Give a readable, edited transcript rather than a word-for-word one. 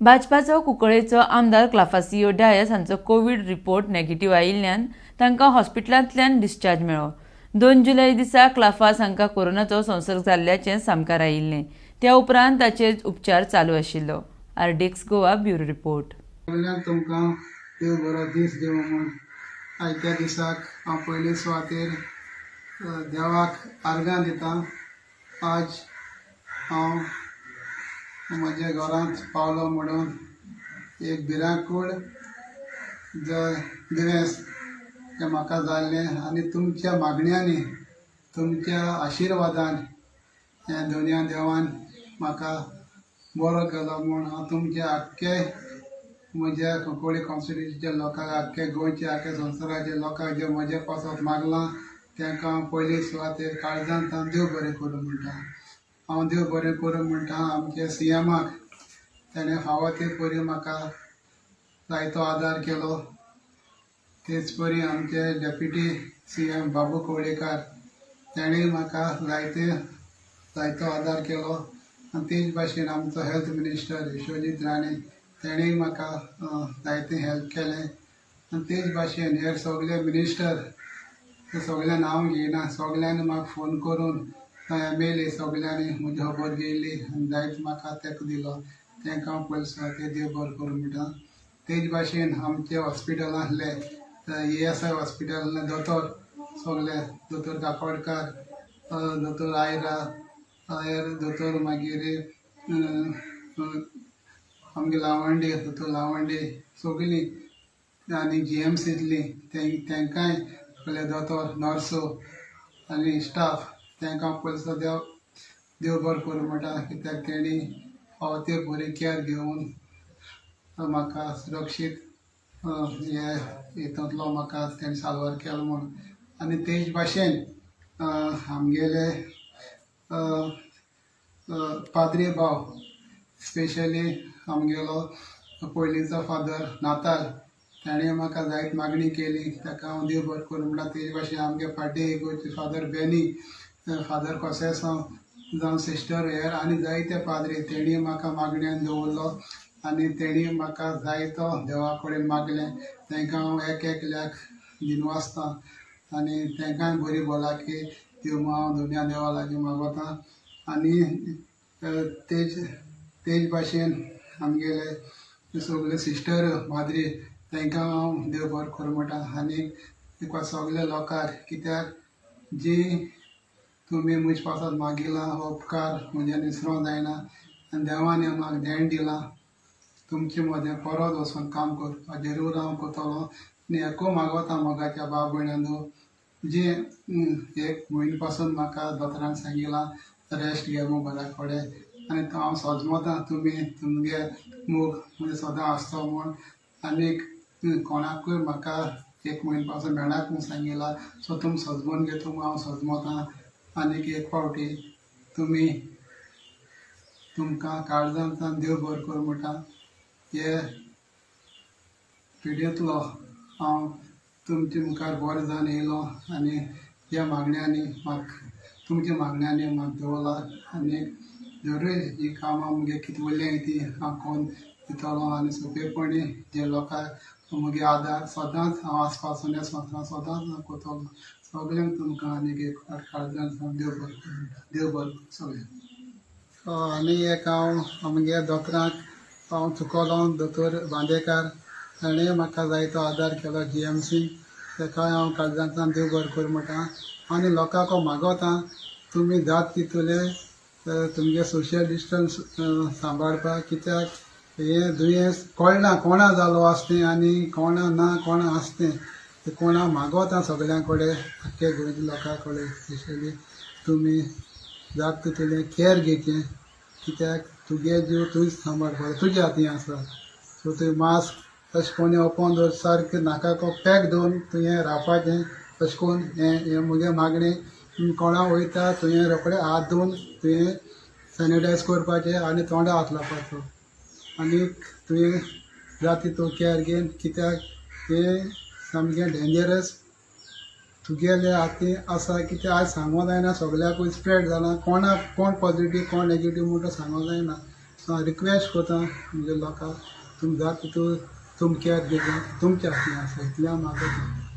भाजपाचो कुंकळेचो आमदार क्लाफासियो डायस हांचो Covid report negative आयिल्ल्यान तांकां हॉस्पिटलांतल्यान डिस्चार्ज मेळ्ळो. 2 जुलय दिसा क्लाफास हांकां कोरोनाचो संसर्ग जाल्ल्याचें सामकार आयिल्लें. त्या उपरांत ताचेर उपचार चालू आशिल्लो. RDX Goa bureau report. सगल्यांक तुमकां देव बरो दीस दिवं म्हूण आयत्या दिसाक हांव पयले सुवातेर देवाक आर्गां दितां. आज हांव म्हज्या घरांत पावलो म्हणून एक भिरांकूळ दुयेंस तें म्हाका जाल्लें आनी तुमच्या मागण्यांनी तुमच्या आशिर्वादान ह्या दोनया देवान म्हाका बरो केलो म्हूण हांव तुमच्या आख्खे म्हज्या कुंकळ्ळी कॉन्स्टिट्युएन्सीच्या लोकांक, आख्खे गोंयच्या, आख्खे संवसाराच्या लोकांक जे म्हज्या पासत मागलां तांकां हांव पयली सुवातेर काळजांत हांव देव बरें करूं म्हणटा. हांव देव बरें करूं म्हणटा आमच्या सीएमाक, ताणें फावो ते परी म्हाका जायतो आदार केलो. तेच परी आमचे डेप्युटी सीएम बाबू कवळेकार ताणें म्हाका जायतो आदार केलो. आनी तेच भाशेन आमचो हेल्थ मिनिस्टर विश्वजीत राणे ताणें म्हाका जायतें हेल्प केलें. आनी तेच भाशेन हेर सगळे मिनिस्टर, ते सगळ्यां नांव घेयना, सगळ्यांनी म्हाका फोन करून एम एल ए सगळ्यांनी म्हजी खबर घेयली आनी जायत म्हाका तेंको दिलो. तांकां हांव पयले सुवातेर देव बरें करूं म्हणटा. तेच भाशेन आमचे हॉस्पिटल आसले ईएसआय हॉस्पिटल दोतोर सगळे, दोतोर काकोडकार, दोतोर आयरा, हेर दोतोर, मागीर आमगे लावंडे, दोतोर लावंडे, सगळीं आनी जीएमसींतलीं तांकांय सगळे दोतोर, नर्सो आनी स्टाफ तांकां पयलो देव देव बरें करूं म्हणटा, कित्याक तेणी फावो ते बरी कॅर घेवन म्हाका सुरक्षीत हे हितूंतलो म्हाका तेणी साल्वार केलो म्हूण. आनी तेच भाशेन आमगेले पाद्री भाव, स्पेशली आमगेलो पयलींचो फादर नाताल, ताणें म्हाका जायत मागणी केली, ताका हांव देव बरें करूं म्हणटा. तेच भाशेन आमगे पाड्डे इगोर्जेचे फादर बेनी, फादर कोसेसांव जावं सिस्टर, हेर आनी जायते पाद्री, तेणी म्हाका मागण्यान दवरलो आनी तेणी म्हाका जायतो देवा कडेन मागलें. तांकां हांव एक एकल्याक दिनवासता आनी तांकांय बरी भलायकी दिवं म्हूण हांव दुनिया देवा लागीं मागोता. आनी तेच भाशेन आमगेले सगळे सिस्टर माद्री तांकां हांव देव बरें करूं म्हणटा. आनी सगल्या लोकांक, कित्याक जी तुमी म्हजे पासत मागिलां हो उपकार म्हज्यान विसरोंक जायना आनी देवान म्हाका देण दिलां तुमचे मदें परत वचून काम करपाक जरूर हांव करतलो. आनी एकू मागोता मोगाच्या भाव भयणांनो, जे एक म्हयनो पासून म्हाका दोतोरान सांगिलां रेस्ट घे म्हूण घरा कडेन, आनी हांव सजमता तुमी तुमगे मोग म्हणजे सदां आसचो म्हूण. आनीक कोणाकूय म्हाका एक म्हयनो पासून मेळात म्हूण सांगिलां, सो तुमी सजमोन घेता म्हूण हांव सजमता. आनीक एक फावटी तुमी तुमकां काळजांतल्यान देव बरें करूं म्हणटा. हे पिडयेंतलो हांव तुमचे मुखार बरो जावन येयलो आनी ह्या मागण्यांनी म्हाका तुमच्या मागण्यांनी म्हाका दवरला. आनी जरूय ही कामां मुगे कितें उरल्याय ती हांव कोन्न दितलो आनी सोंपेपणी जे लोकांक मुगे आदार सदांच हांव आसपासून ह्या संवसारांत सदांच हांव करतलो. सगल्यांक तुमकां आनीक एक फावट काळजांतल्यान देव बरें करूं म्हणटा. देव बरें करूं सगल्यांक. आनी एक हांव आमगे दोतोरांक हांव चुकलो, दोतोर बांदेकार, ताणें म्हाका जायतो आदार केलो जीएमसी, ताकाय हांव काळजांतल्यान देव बरें करूं म्हणटा. आनी लोकांक मागोता तुमी जात तितूले तुमगे सोशल डिस्टन्स सांबाळपाक, कित्याक हें दुयेंस कळना कोणा जालो आसा तें आनी कोणा ना कोणा आसा तें. तें कोणा मागोता सगळ्यां कडेन, आख्खे गोंयच्या लोकां कडेन स्पेशली तुमी जात तितूलें कॅर घेवचें, कित्याक तुगे जीव तूंच सांबाळपाक तुज्या हातीन आसा. सो तुवें मास्क तशें कोणी ओपन दवर, सारकें नाकाक पॅक दवरून तुवें रावपाचें. तशें करून हें मुगे मागणें, कोणा वयता तुवें रोखडें हात धुवन तुवें सॅनिटायज करपाचें आनी तोंडा हात लावपाचो. आनीक तुवें जाता तितू कॅर घेवन, कित्याक हें सामकें डेंजरस तुगेले हातीन आसा. कित्याक आयज सांगूंक जायना, सगळ्याकूय स्प्रेड जालां, कोणाक कोण पॉझिटीव कोण नेगेटीव म्हूण तो सांगूंक जायना. सो हांव रिक्वेस्ट करता म्हज्या लोकांक, तुमी जाता तितू तुमी केअर घेवचें तुमच्या हातीन आसा, इतलें हांव मागता.